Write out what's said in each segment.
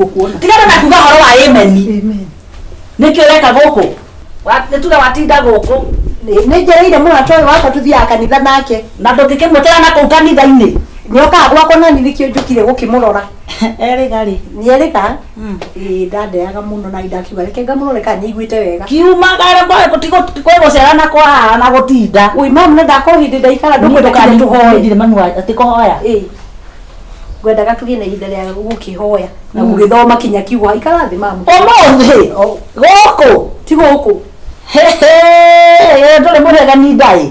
Gũkuona. Tigana na kuga horo wa amen. Amen. Nĩkĩ ũreka gũkũ? Nĩ tuge watinda gũkũ. Nĩ njereire mũrata ũyũ wakwa tũthiaga kanitha nake. Na ndũngĩkĩmwĩtĩra na kũu kanitha-inĩ. Nĩ okaga gwakwa na niĩ nĩkĩo njũkire gũkĩmũrora. Erĩga rĩ. Nĩ erĩga. Ĩĩ ndandeaga mũno na ndakiuga reke ngamũrore kana nĩ aiguĩte wega. Kiumagara kwĩ gũcera na kwa na gũtinda. Ui mamu na ndakorwo hĩndĩ ndaikara ndũkwenda kinya tũhoe. Ndirĩ manu atĩ kũhoya. Ĩĩ. Ngwendaga tũgĩe na ihinda rĩa gũkĩhoya na gũgĩthoma kinya kiugo ikara thĩ mamu. Ũmũthĩ gũkũ Ti gũkũ. Hehe, ndũrĩ mũregani ndaĩ.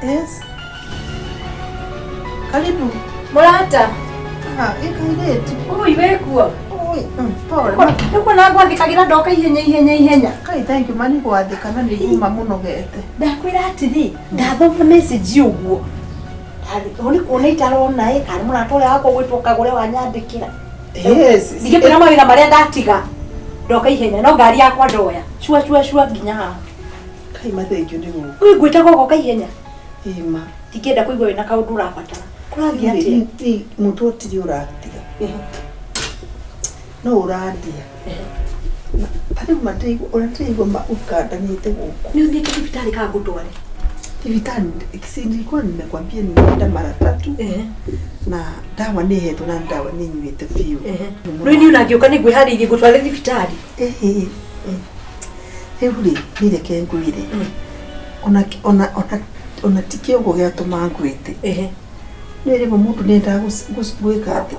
Yes. Karibu. Mũrata. Ah, ikairĩtu. Ui wĩkuo. Oi, pole. Nĩkuona ngwathĩkagĩra ndoka ihenya ihenya ihenya. Kai thank you mani gwathĩka na nĩ nguma mũnogete. Ndakwĩra atĩrĩ, ndathoma message ũguo. Nĩ kuona itarona ĩ kana mũrata ũrĩa wakwa ũgwĩtwo Kagũre wanyandĩkĩra. Yes. Ndingĩkwĩra mawĩra marĩa ndatiga. Ndoka ihenya no ngari yakwa ndoya. Cua cua cua nginya haha. Kai ma thank you nĩ gũka. Ui ngwĩtaga ũgoka ihenya. Ĩma. Ndingĩenda kũigua wĩna kaũndũ ũrabatara. Kũrathiĩ atĩa? Rĩ mũtwe ũtirĩ ũratiga. No ũrandia. Ta rĩu ma ndĩraigua ũrĩa ndĩraigua ma ũkandanĩte gũkũ. Nĩ ũthiĩte thibitarĩ kana ngũtware? Thibitarĩ si nilikuwa nimekwambia nimeenda mara tatu na dawa nĩ hetwo na dawa nĩ nyuĩte biũ. Rĩu niĩ ona ngĩũka nĩ ngwĩharĩirie ngũtware thibitarĩ. Ĩĩ. Rĩu rĩ, niĩ reke ngwĩre. Ona ona ona ona ti kĩongo gĩatũma ngwĩte. Nĩ rĩmwe mũndũ nĩ endaga gwĩka atĩ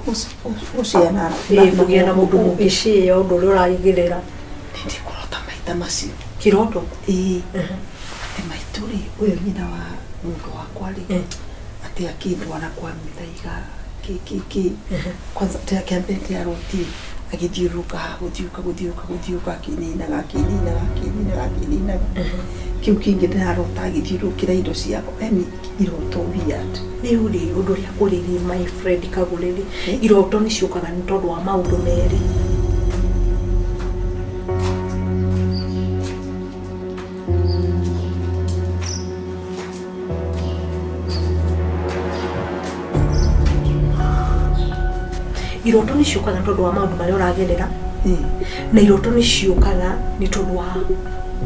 gũciana Ĩĩ kũgĩa na mũndũ mũngĩcĩa ũndũ ũrĩa ũragerera. Nĩ ndĩkũrota maita macio. Kĩroto? Ĩĩ. Atĩ maitũ rĩ, ũyũ nyina wa mũndũ wakwa rĩ, atĩ akĩndwara kwa mĩthaiga kĩ kĩ kĩ. Kwanza kĩa mbere ndĩrarotire agĩthiũrũrũka haha gũthiũka gũthiũka gũthiũka akĩinainaga akĩinainaga akĩinainaga akĩinainaga. Kĩu kĩngĩ ndĩrarota agĩthiũrũrũkĩra indo ciakwa yani iroto weird. Rĩu rĩ ũndũ ũrĩa kũrĩ rĩ my friend Kagũre rĩ, iroto nĩ ciũkaga nĩ tondũ wa maũndũ merĩ. Iroto nĩ ciũkaga nĩ tondũ wa maũndũ marĩa ũragerera na iroto nĩ ciũkaga nĩ tondũ wa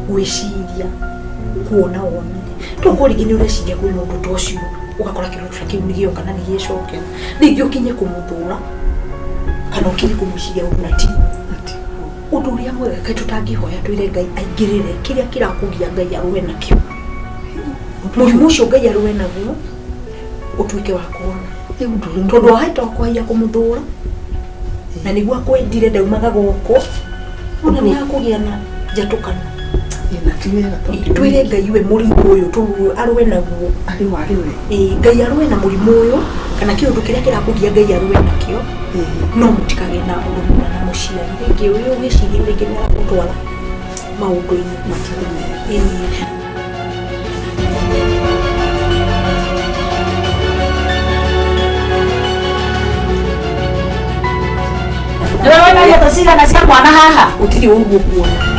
gwĩciria kuona woni tokorwo rĩngĩ nĩ ũreciria kwĩna ũndũ ta ũcio ũgakora kĩroto ta kĩu nĩ gĩoka na nĩ gĩcokera rĩngĩ ũkinye kũmũthũra kana ũkinye kũmwĩciria ũndũ na tiguo. Ũndũ ũrĩa mwega kaĩ tũtangĩhoya twĩre Ngai aingĩrĩre kĩrĩa kĩrakũgia Ngai arũe nakĩo mũrimũ ũcio Ngai arũe naguo ũtuĩke wa kũhona tondũ wahota kwahia kũmũthũra na nĩguo akwendire ndaumaga gũkũ ona nĩ akũgĩa na njatũkano. Na ti wega tondũ Twĩre Ngai we mũrimũ ũyũ arũe naguo. Arĩ we arĩ we. Ĩĩ Ngai arũe na mũrimũ ũyũ kana kĩũndũ kĩrĩa kĩrakũgia Ngai arũe nakĩo no mũtikagĩe na ũrũmwe na mũciari rĩngĩ ũyũ ũgĩciria rĩngĩ nĩ arakũtwara maũndũ-inĩ matarĩ mega. Ĩĩ. Nĩwe wĩna ndeto cigana cia mwana haha? Gũtirĩ ũguo kuona.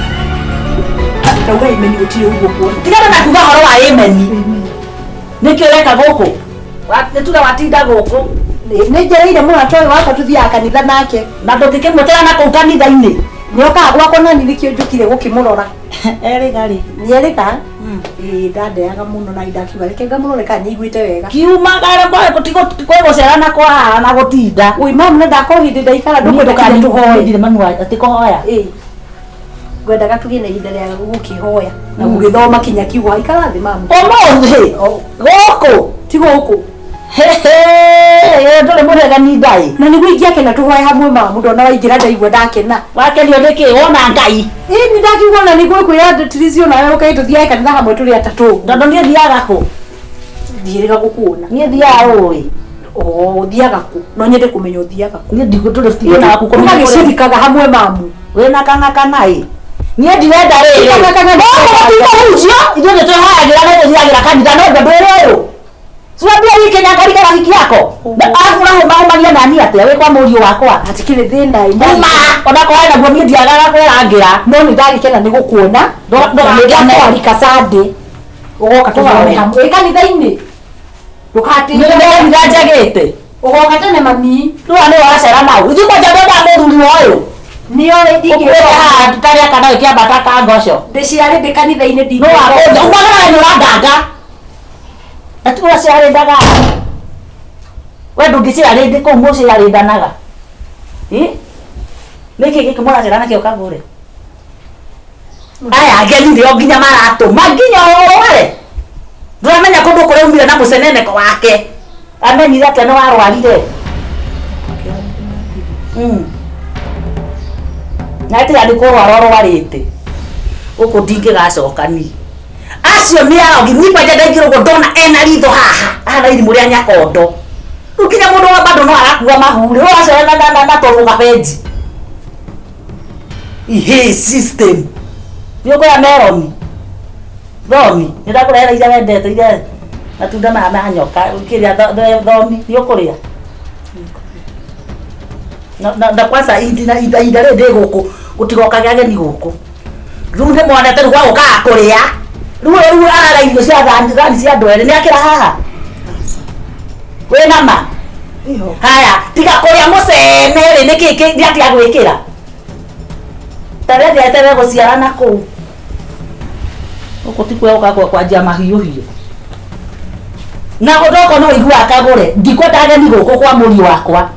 Ndauga amen gũtirĩ ũguo kuona. Tigana na kuga horo wa amen. Nĩkĩ ũreka gũkũ? Nĩ tuge watinda gũkũ. Nĩ njereire mũrata ũyũ wakwa tũthiaga kanitha nake. Na ndũngĩkĩmwĩtĩra na kũu kanitha-inĩ. Nĩ okaga gwakwa na niĩ nĩkĩo njũkire gũkĩmũrora. Erĩga rĩ. Nĩ erĩga. Ĩĩ ndandeaga mũno na ndakiuga reke ngamũrore kana nĩ aiguĩte wega. Kiumagara kwĩ gũcera na kwa na gũtinda. Ui mamu na ndakorwo hĩndĩ ndaikara ndũkwenda kinya tũhoe. Ndirĩ manu atĩ kũhoya. Ĩĩ. Ngwendaga tũgĩe na ihinda rĩa gũkĩhoya na gũgĩthoma kinya kiugo ikara thĩ mamu. Ũmũthĩ gũkũ Ti gũkũ. Hehe, ndũrĩ mũregani ndaĩ. Na nĩguo ingĩakena tũhoe hamwe mamu ndona waingĩra ndaigua ndakena. Wakenio nĩkĩ wona Ngai? Ĩĩ nĩ ndakiuga ona nĩguo kwĩra Trizio nawe ũkaĩ tũthiage kanitha hamwe tũrĩ atatũ ũguo. Tondũ niĩ thiaga kũ? Ndiĩrĩga gũkuona. Niĩ thiaga ũĩ. Oo ũthiaga kũ? No nyende kũmenya ũthiaga kũ. Niĩ ndikũ tũrĩ waku kũmenya kũrĩa. Tũgagĩcirikaga hamwe mamu. Wĩna kana kana ĩ. Niĩ ndirenda rĩrĩ. Kana kana Gũkũ gũtikũhunjio ithuĩ nĩ twĩhoyagĩra na tũthiagĩra kanitha no ndwĩre ũyũ. Siwambia hii Kenya ngarika rafiki yako. Na arafu ũrahumahumagia nani atĩa wĩ kwa mũriũ wakwa. Hatikĩrĩ thĩna. Uma onakorwo ena guo niĩ ndiagaga kwĩrangĩra. No nĩ ndagĩkena nĩ gũkuona. Ndũgakene. Ndakwarika Sunday ũgoka tũthome hamwe ĩ kanitha-inĩ. Ndũgatinde. Nĩ njagĩte. Ũgoka tene mami. Rĩu nĩ wacera nau. Ithuĩ kwanja ndenda mũthuri wa ũyũ. Nĩoĩ. Ũkuĩte haha tarĩa kana ĩkĩambata ka ngoco. Ndĩciarĩ ndĩ kanitha-inĩ. No wakũnja umagara nĩ ũrandanga. Na ti ũraciarĩndaga. We ndũngĩciarĩndĩ kũu mũciarĩndanaga. Ĩ? Nĩkĩ gĩkĩ mũracera nakĩo kagũre? Aya ageni nĩo nginya maratũma nginya ũrware. Ndũramenya kũndũ kũrĩa umire na mũceneneko wake. Amenyire atĩa nĩ warwarire. Na tiga nĩ kũrwara ũrwarĩte. Gũkũ ndingĩgacoka niĩ. Acio nĩ arogi niĩ kwanja ndaingĩra ũguo ndona ena ritho haha ahana irimũ rĩa nyakondo. Rĩu nginya mũndũ wa bado no arakua mahu rĩ ũracera na tũrũga benji. Ihe system. Nĩ ũkũrĩa meroni. Thomi nĩ ndakũrehera iria wendete iria matunda maya ma nyoka kĩrĩa thomi nĩ ũkũrĩa. Na kwanza ihinda rĩrĩ ndĩ gũkũ gũtigokage ageni gũkũ. Rĩu nĩ monete rĩu gwa gũkaga kũrĩa. Rĩu arara irio cia thani cia andũ erĩ nĩ akĩra haha. Wĩna ma? Haya tiga kũrĩa mũcene rĩ nĩkĩ nĩ atĩa gwĩkĩra? Ta rĩrĩa eterere gũciara na kũu. Gũkũ ti kuo gũka kwanjia mahiũhio. Na ũndũ no ũiguaga kagũre ndikwenda ageni gũkũ kwa mũriũ wakwa.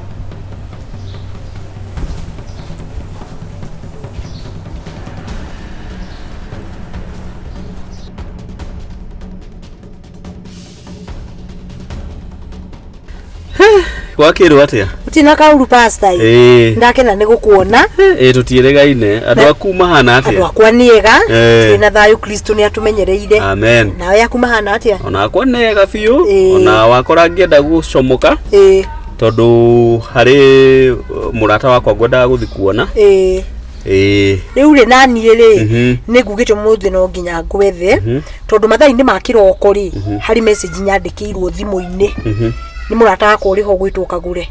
Gwakĩrwo atĩa? Tina kauru pastor. Ĩĩ. Ndakena nĩ gũkuona. Ĩĩ tũtiĩrĩgaine. Andũ aku mahana Andũ atĩa? akwa nĩ ega. Ĩĩ. Twĩna thayũ Kristo nĩ atũmenyereire. Amen. Nawe aku mahana atĩa? Ona akwa nĩ ega biũ. Ĩĩ. Ona wakora ngĩenda gũcomoka Ĩĩ. tondũ harĩ mũrata wakwa ngwendaga gũthiĩ kuona. Ĩĩ. Ĩĩ. Rĩu rĩ naniĩ rĩ Mhm. nĩ ngugĩte ũmũthĩ no nginya ngwethe tondũ mathaa-inĩ ma kĩroko rĩ harĩ message nyandĩkĩirwo thimũ-inĩ nĩ mũrata wakwa ũrĩ ho gwĩtwo Kagũre.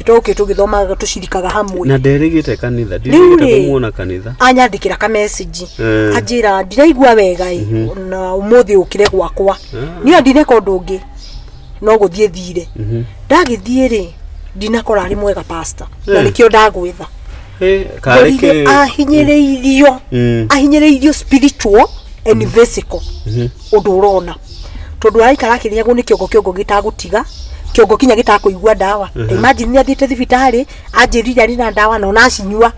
Tũkĩ tũgĩthomaga tũcirikaga hamwe. Na nderĩgĩte kanitha, Rĩu ndirĩgĩte rĩ kũmuona kanitha. anyandĩkĩra ka message Eh. anjĩra ndiraigua wega ĩ na ũmũthĩ ũkire gwakwa. Niĩ ndineka ũndũ ũngĩ no gũthiĩ thire. Ndagĩthiĩ rĩ ndinakora arĩ mwega pastor na Eh. nĩkĩo ndagwetha. Ĩ, karĩ Ngorire kĩ? ahinyĩrĩirio ahinyĩrĩirio spiritual and physical ũndũ ũrona tondũ araikara akĩrĩagwo nĩ kĩongo kĩongo gĩtagũtiga kĩongo kinya gĩtakũigua ndawa. Imagine nĩ athiĩte thibitarĩ anjĩrire arĩ na ndawa na ona acinyua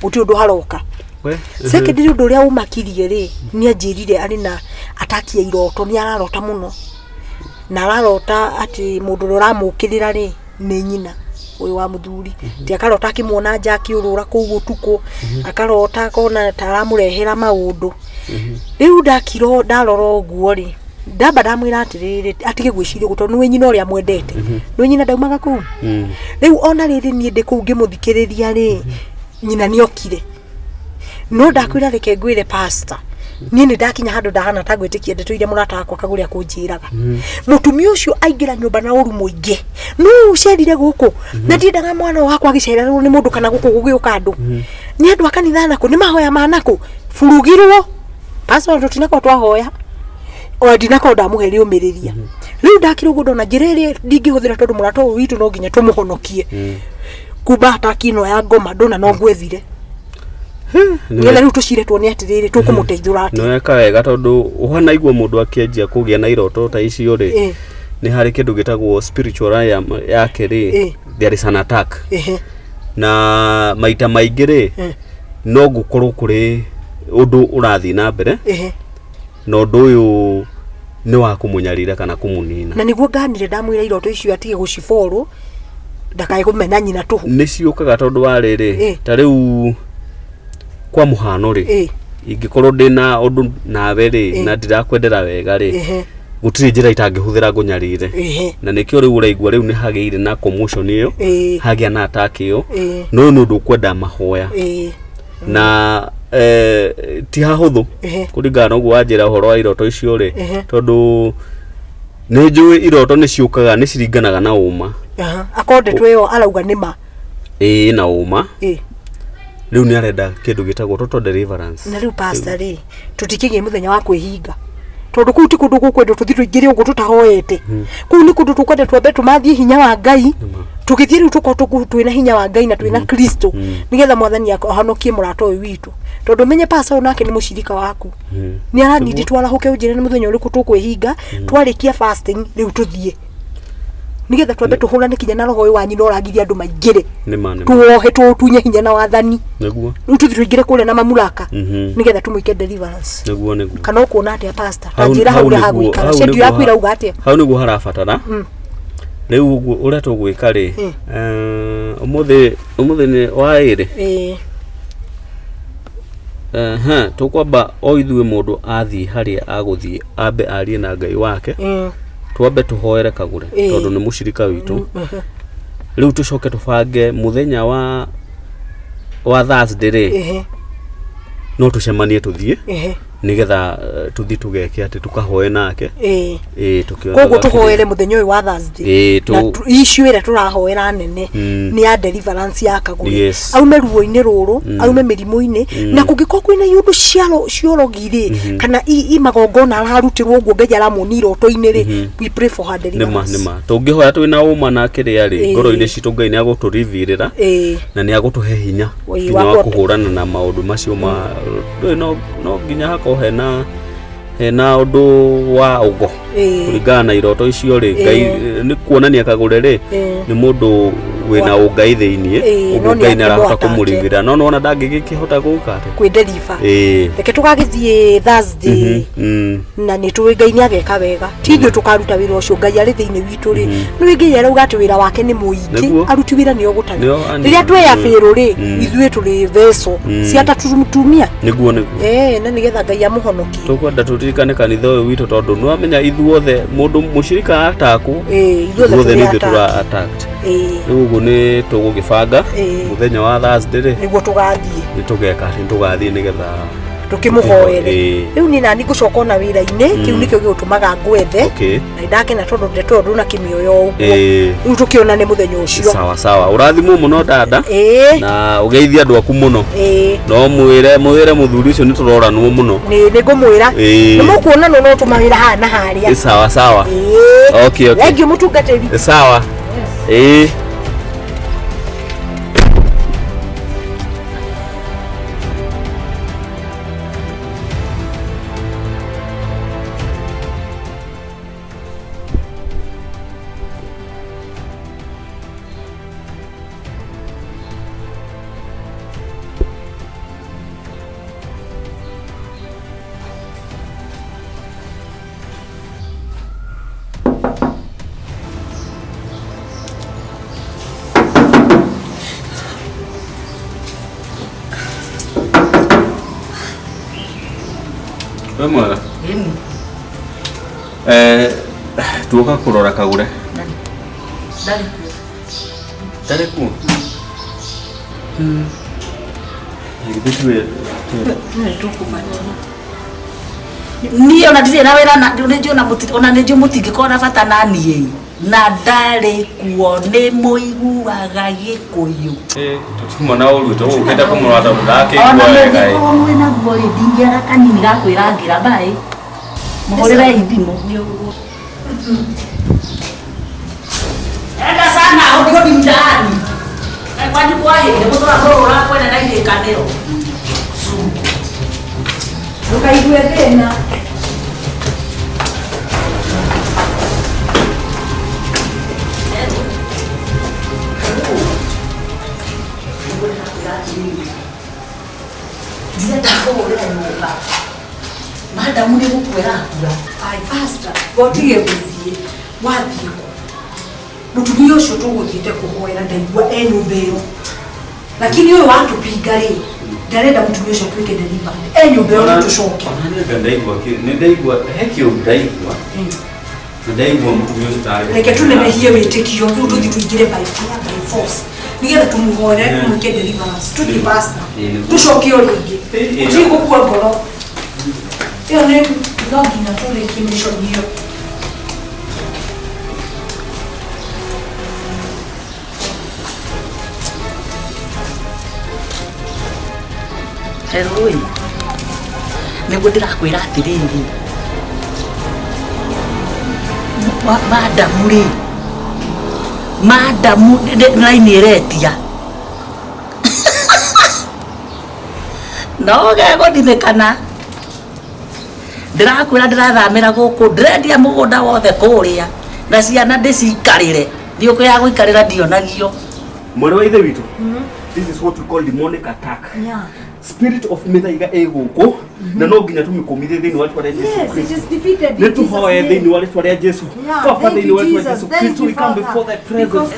gũtirĩ ũndũ haroka. We, Secondary ũndũ ũrĩa ũmakirie rĩ nĩ anjĩrire arĩ na ataki ya iroto nĩ ararota mũno na ararota atĩ mũndũ ũrĩa ũramũkĩrĩra rĩ nĩ nyina ũyũ wa mũthuri ti akarota akĩmuona nja akĩũrũra kũu ũtukũ akarota akona ta aramũrehera maũndũ. Rĩu ndakiro ndarora ũguo rĩ ndamba ndamwĩra atĩrĩrĩ atige gwĩciria ũguo tondũ nĩwe nyina ũrĩa mwendete nĩwe nyina ndaumaga kũu. Rĩu ona rĩrĩ niĩ ndĩ kũu ngĩmũthikĩrĩria rĩ nyina nĩokire no ndakwĩra reke ngwĩre pastor niĩ nĩ ndakinya handũ ndahana ta ngwĩtĩkia ndeto iria mũrata wakwa Kagũre akũnjĩraga. Mũtumia ũcio aingĩra nyũmba na ũru mũingĩ no ũcerire gũkũ na ndiendaga mwana wakwa agĩcererwo nĩ mũndũ kana gũkũ gũgĩũka andũ nĩ andũ a kanitha nakũ nĩ mahoya ma nakũ burugirwo pastor tũtinakorwo twahoya o ndinakorwo ndamũhe rĩũmĩrĩria. Rĩu ndakira ũguo ndona njĩra ĩrĩa ndingĩhũthĩra tondũ mũrata ũyũ witũ no nginya tũmũhonokie kumba ataki ĩno ya ngoma ndona no ngwethire nĩgetha rĩu tũcire tuone atĩrĩrĩ tũkũmũteithũra atĩa. Nĩ weka wega tondũ ũhanaigua mũndũ akĩanjia kũgĩa na iroto ta icio rĩ Ĩĩ. nĩ harĩ kĩndũ gĩtagwo spiritual realm yake rĩ Ĩĩ. there is an attack. Ehe. Na maita maingĩ rĩ no gũkorwo kũrĩ ũndũ ũrathiĩ na mbere Ehe. na ũndũ ũyũ nĩ wa kũmũnyarira kana kũmũnina. Na nĩguo nganire ndamwĩra iroto icio atige gũciborwo ndakae kũmena nyina tũhũ. Nĩ ciũkaga tondũ wa rĩrĩ Ĩĩ. ta rĩu kwa mũhano rĩ Ĩĩ. ingĩkorwo ndĩna ũndũ nawe rĩ Ĩĩ. na ndirakwendera wega rĩ Ehe. gũtirĩ njĩra itangĩhũthĩra ngũnyarire. Ehe. Na nĩkĩo rĩu ũraigua rĩu nĩ hagĩire na commotion ĩyo Ĩĩ. hagĩa na attack ĩyo Ĩĩ. no ũyũ nĩ ũndũ ũkwenda mahoya Ĩĩ. na ti hahũthũ Ehe. kũringana na ũguo wanjĩra ũhoro wa iroto icio rĩ Ehe. tondũ Nĩ njũĩ iroto nĩ ciũkaga nĩ ciringanaga na ũma. Aha, akorwo ndeto ĩyo arauga nĩ ma. Ĩĩ na ũma. Ĩ. Rĩu nĩ arenda kĩndũ gĩtagwo total deliverance. Na rĩu pastor rĩ, tũtikĩgĩe mũthenya wa kwĩhinga tondũ kũu ti kũndũ gũkwendwo tũthiĩ tũingĩre ũguo tũtahoete. Kũu nĩ kũndũ tũkwenda twambe tũmathie hinya wa Ngai, tũgĩthiĩ rĩu tũkorwo twĩna hinya wa Ngai na twĩna Kristo, nĩgetha mwathani ahonokie mũrata ũyũ witũ, tondũ menye pastor ũyũ nake nĩ mũcirika waku, nĩ aranindi twarahũke. Ũnjĩre nĩ mũthenya ũrĩkũ tũkwĩhinga twarĩkia fasting, rĩu tũthiĩ nĩgetha twambe tũhũrane kinya na roho ũyũ wa nyina ũrangirie andũ maingĩre. Nĩ ma nĩ ma. Tuohe tũtunye hinya na wathani. Nĩguo. Rĩu tũthiĩ tũingĩre kũrĩa na mamulaka, nĩgetha tũmwĩke deliverance. Nĩguo nĩguo. Kana ũkuona atĩa, pastor? Ta njĩra hau ũrĩa hagũikara, schedule yaku irauga atĩa? Hau nĩguo harabatara. Rĩu ũguo ũrĩa tũgwĩka rĩ, ũmũthĩ nĩ wa ĩrĩ. Ĩĩ. Ehe, tũkwamba o ithuĩ mũndũ athiĩ harĩa agũthiĩ ambe arie na Ngai wake, twambe tũhoere Kagũre, tondũ nĩ mũcirika witũ. Rĩu tũcoke tũbange mũthenya wa Thursday rĩ, no tũcemanie tũthiĩ, nĩgetha tũthiĩ tũgeke atĩ tũkahoe nake. Ĩĩ, tũkĩonaga Koguo kĩrĩa. tũhoere mũthenya ũyũ wa Thursday. Ĩĩ, Na issue ĩrĩa tũrahoera nene nĩ ya deliverance ya Kagũre, aume ruo-inĩ rũrũ, aume mĩrimũ-inĩ, na kũngĩkorwo kwĩna iũndũ ciorogi rĩ, kana i magongona ararutĩrwo ũguo Ngai aramuonia iroto-inĩ rĩ, we pray for her nĩma deliverance. Nĩma tũngĩhoya twĩna ũma na kĩrĩa rĩ, ngoro-inĩ citũ Ngai nĩ agũtũrivirĩra na nĩ agũtũhe hinya nginya wa kũhũrana na maũndũ macio ma ndũĩ. No nginya hakorwo hena ũndũ wa ũgo kũringana na iroto icio rĩ. Ngai nĩ kuonania Kagũre rĩ, nĩ mũndũ wĩna ũngai thĩiniĩ. Ĩĩ, no Ũguo nĩ Ngai nĩ arahota akĩmũ-attack. kũmũrivĩra, no nĩwona ndangĩgĩkĩhota gũka atĩ Kwĩ deliver. Reke tũgagĩthiĩ Thursday, na nĩ tũĩ Ngai nĩ ageka wega, ti ithuĩ tũkaruta wĩra ũcio, Ngai arĩ thĩinĩ witũ rĩ. Nĩ wĩngĩ arauga atĩ wĩra wake nĩ mũingĩ, aruti wĩra nĩo gũtarĩ. Nĩo anini. Rĩrĩa tweya bĩrũ rĩ, ithuĩ tũrĩ veso ciatatumia. Nĩguo nĩguo. Na nĩgetha Ngai amũhonokie. Tũkwenda tũririkane kanitha ũyũ witũ, tondũ nĩwamenya ithuothe mũndũ mũcirika atakwo, Ĩĩ, ithuothe ithuothe tũrĩ nĩ ithuĩ attacked. tũra attacked. Rĩu ũguo nĩ tũgũgĩbanga mũthenya wa Thursday rĩ, Nĩguo tũgathiĩ. Nĩ tũgeka atĩ nĩ tũgathiĩ nĩgetha Tũkĩmũhoere. Rĩu niĩ nani ngũcoka ona wĩra-inĩ, kĩu nĩkĩo gĩgũtũmaga ngwethe, na nĩndakena tondũ ndeto ĩyo ndũnakĩmĩoya ũguo. Rĩu tũkĩonane mũthenya ũcio. Sawa sawa, ũrathimwo mũno dada, na ũgeithie andũ aku mũno. No mwĩre mũthuri ũcio nĩ tũroranwo mũno. Nĩ ngũmwĩra. Nĩ mũkuonanwo no tũmawĩra haha na harĩa. Sawa sawa. Okay. Thengiũ, mũtungatĩri. Sawa, ĩĩ. Wĩ mwega? Tuoka kũrora Kagũre. Ndarĩ kuo. Ndarĩ kuo. Na githĩ tiwe Niĩ ona ndirĩ na wĩra na nĩ njũĩ ona ona nĩ njũĩ mũtingĩkorwo na bata na niĩ, na ndarĩ kuo nĩ mũiguaga Gĩkũyũ. Tũtiuma na ũru, tũgũkĩte kũmũrora tondũ Ona ndakĩigua wega ĩ. mũngĩkorwo mwĩ naguo rĩ, ndingĩaga kanini ga kwĩrangĩra mbaĩ mũhũrĩrei thimũ. Enda sana hodi hodi mtaani. Kwanyu kwahĩire mũtũra mũrũra kwene na irĩkanĩro. Ndũkaigue thĩna. Ndirenda kũhũrĩra nyũmba, madamu nĩ gũkua ĩrakua. Ai, pastor, wotige gũthiĩ, wathiĩ kũ? Mũtumia ũcio tũgũthiĩte kũhoera ndaigua e nyũmba ĩyo, lakini ũyũ watũpinga rĩ, ndarenda mũtumia ũcio atuĩke delivered e nyũmba ĩyo, nĩ tũcoke. Ona niĩ ndaigua nĩ ndaigua he kĩũndũ ndaigua, nĩ ndaigua mũtumia ũcio tarĩ Reke tũnenehie wĩtĩkio, rĩu tũthiĩ tũingĩre by fire by force nĩgetha tũmũhoere, tũmwĩke deliverance. Tũthiĩ, pastor. Nĩguo. Tũcoke o rĩngĩ. Tũtige gũkua ngoro, ĩyo nĩ no nginya tũrĩkie mission ĩyo. Hello ĩ. Nĩguo ndĩrakwĩra atĩrĩrĩ. Madamu rĩ. Madamu raini ĩretia. No gegũthinĩkana. Ndĩrakwĩra ndĩrathamĩra gũkũ ndĩrendia mũgũnda wothe kũrĩa na ciana ndĩcikarĩre thiũkũ ya gũikarĩra ndionagio. Mwarĩ wa ithe witũ, this is what we call demonic attack. Yeah. Spirit of mĩthaiga ĩ gũkũ na no nginya tũmĩkũmithie thĩinĩ wa rĩtwa rĩa Jesu Yes, it Kristo. is defeated in Nĩ tũhoe Jesus' name. thĩinĩ wa rĩtwa rĩa Jesu. Yeah, Baba, thank thĩinĩ you, wa rĩtwa rĩa Jesus. Jesu Thank Kristo, you, we come Father. before thy presence.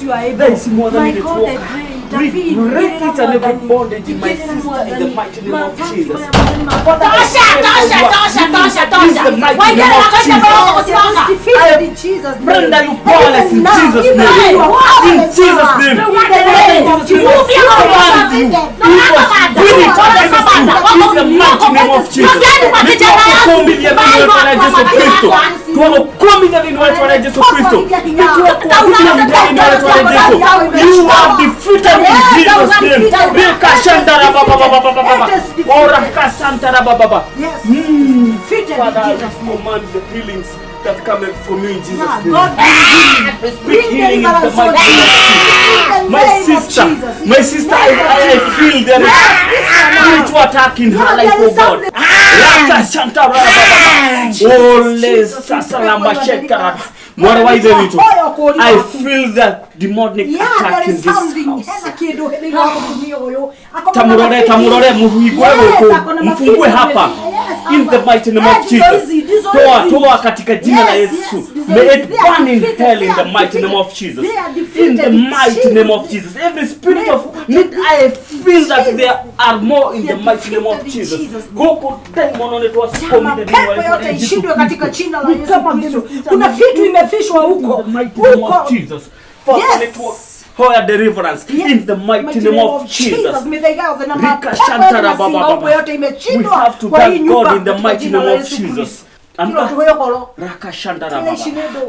You are able. Thaa ici Mwathani My nĩ God, I tuoka. pray, We intervene. break each and every Mwathani. bondage in my Igĩrĩra sister in the Mwathani. mighty name of Matatu Jesus. maya Mwathani, mabotha. Tosha, tosha, tosha, tosha, tosha. In the mighty Waigĩrĩra name of koica Jesus. mĩrongo Yes, it is gũtiroka. defeated in Jesus' name. Render you powerless in Even now, Jesus' even name. now, you are In powerless Jesus' now. name. In the name of Jesus. Move your You are command you. defeated. Evil spirit against you in the mighty name of Jesus. Nĩtwakũkũmithia thĩinĩ wa rĩĩtwa rĩa Jesu Kristo. Twagũkũmithia thĩinĩ wa rĩĩtwa rĩa Jesu Kristo. Nĩtwakũkũmithia thĩinĩ wa rĩĩtwa rĩa Jesu. You are defeated in Jesus' name. Rikashandara baba baba baba baba. Orakasantara baba baba. Yes, it is defeated in Father, I Jesus' name. command the healings that come from you in Jesus' Yeah, name. God I speak bring healing in the deliverance mighty on name of Jesus. In the My name of sister, Jesus. my sister, I feel there is spiritual attack in her Yeah, life, there oh is God. something. Raka shanta ra ba ba ba. Ole Jesus, we sasalamba pray for your shekara. deliverance. Mwana wa ithe witũ, Oyo kũũria I waku. feel that demonic Yeah, attack there in is this something. house. Hena kĩndũ thĩinĩ wa mũtumia ũyũ. Akona Tamurore, mafiki. tamurore, muhingũre Yes, gũkũ, akona mfungue mafiki. hapa. Yes, In the hapa. mighty name of Eh, ndizo Jesus. hizi, ndizo Toa, hizi. toa katika jina la Yes, Yesu. yes, ndizo May hizi. it They are burn in defeated, hell in they the are mighty name defeated. of Jesus. They are In defeated the in mighty name of Jesus' Jesus. Every spirit of need, I feel that there are more in They the are mighty name of defeated in Jesus. Jesus' name. Gũkũ daimono nĩ twacikũmithia thĩinĩ wa Mapepo rĩĩtwa yote rĩa Jesu ishindwe katika Kristo. jina la Yesu Kama Kristo. vile Kuna vitu imefishwa huko In the mighty name of huko. Jesus. Father, Yes. let hoya deliverance Yes. in the mighty name of Jesus. Mithaiga yothe na Rika mapepo yote shantara na baba simba baba. huko yote We imeshindwa have to kwa hii thank nyumba God in the katika mighty jina name la of Yesu Jesus. Kristo. Amka. Kilo tuwe horo. Raka shantara Kila ici baba. nĩ ndũ.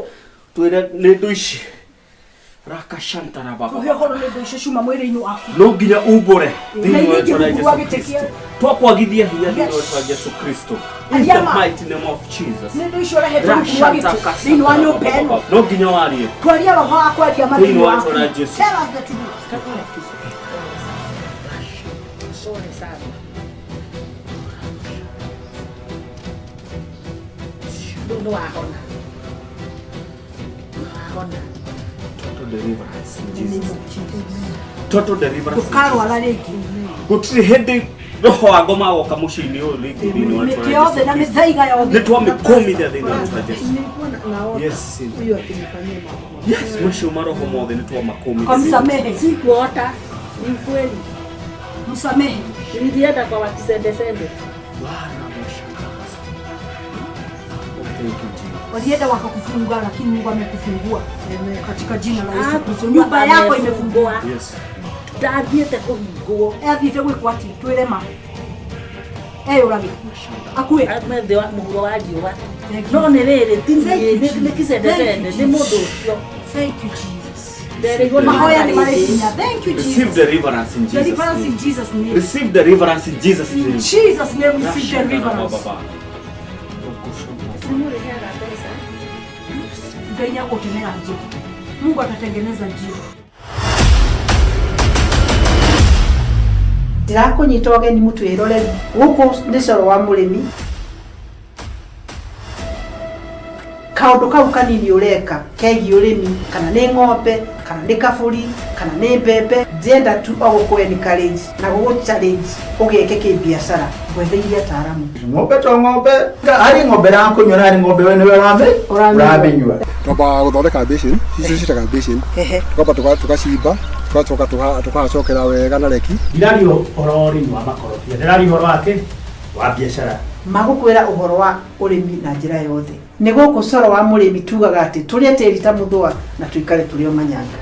Twĩre nĩ ndũ ici. Raka shantara baba. Tuhe horo nĩ ndũ icio ciuma mwĩrĩ-inĩ waku. No nginya umbũre Na thĩinĩ wa iria rĩĩtwa rĩa ingĩ rungu rwa Jesu gĩtĩ Kristo. kĩa- Twakwagithia hinya thĩinĩ wa Yes. rĩĩtwa rĩa Jesu Kristo. In the Ariama. mighty name of Jesus. Nĩ ndũ icio ũrehete rungu rwa gĩtĩ thĩinĩ wa nyũmba ĩno. No nginya warie. Twaria roho wa kwaria ma Thĩinĩ thĩinĩ wa waku. rĩĩtwa rĩa Jesu. Tell us the truth. Pole sana. Rĩu nĩ wahona. Nĩ wahona. Total deliverance in Jesus. Total deliverance. in Ndũkarwara rĩngĩ. Gũtirĩ hĩndĩ roho wa ngoma agoka mũciĩ-inĩ ũyũ rĩngĩ thĩinĩ wa Mĩtĩ rĩĩtwa rĩa yothe na Jesu Kristo. mĩthaiga yothe. Nĩ twamĩkũmithia thĩinĩ wa rĩĩtwa rĩa Jesu. Nilikuwa naona Yes. huyo akinifanyia mambo. Yes, macio maroho mothe nĩ twamakũmithia. Kamsamehe. Sikuota, ni ukweli. Msamehe. Nilienda kwa wakisendesende. Oh, thank you, Jesus. Walienda wakakufunga lakini Mungu amekufungua katika jina la Yesu Ah, Kristo. Nyumba yako imefungua. Yes. Ndathiĩte kũhingwo. Athiĩte gwĩkwo atĩ twĩre ma. Eyũrage. Akue. Aume thĩ wa mũhuro wa riũa. Thank you. No nĩ rĩrĩ, ti Thank niĩ, you, nĩ kĩcendecende, Jesus. nĩ mũndũ ũcio. Thank you Jesus. Ndereirwo nĩ Mahoya nĩ marĩ marĩndĩ. hinya. Thank you Receive Jesus. deliverance in Jesus' Deliverance in name. Jesus name. Receive deliverance in Jesus' In name. Jesus name receive deliverance. Nĩmũrĩheaga mbeca. Ngai nĩagũtemera njĩra. Mungu atatengeneza njia. Ndĩrakũnyita ũgeni mũtwĩroreri gũkũ nĩ coro wa mũrĩmi kaũndũ kau kanini ũreka kegiĩ ũrĩmi kana nĩ ng'ombe kana nĩ kabũri kana nĩ mbembe ndĩrenda tu o gũkũ encourage na gũgũ challenge ũgeke kĩbiacara ngwetheirie ataaramu Ng'ombe to ng'ombe harĩ ng'ombe rakũnyua na harĩ ng'ombe we nĩwe Ũramĩnyua. ũramĩnyua. Twambaga gũthondeka basin, icio ciĩtaga basin. Ehe. Twamba tũgacimba, tũgacoka tũgacokera wega na reki. Ndiraria ũhoro wa ũrĩmi wa makorobia, ndĩraria ũhoro wa kĩ? Wa biacara. Magũkwĩra ũhoro wa ũrĩmi na njĩra yothe nĩ gũkũ coro wa mũrĩmi tugaga atĩ tũrĩe tĩri ta mũthũa na tũikare tũrĩ o manyanga.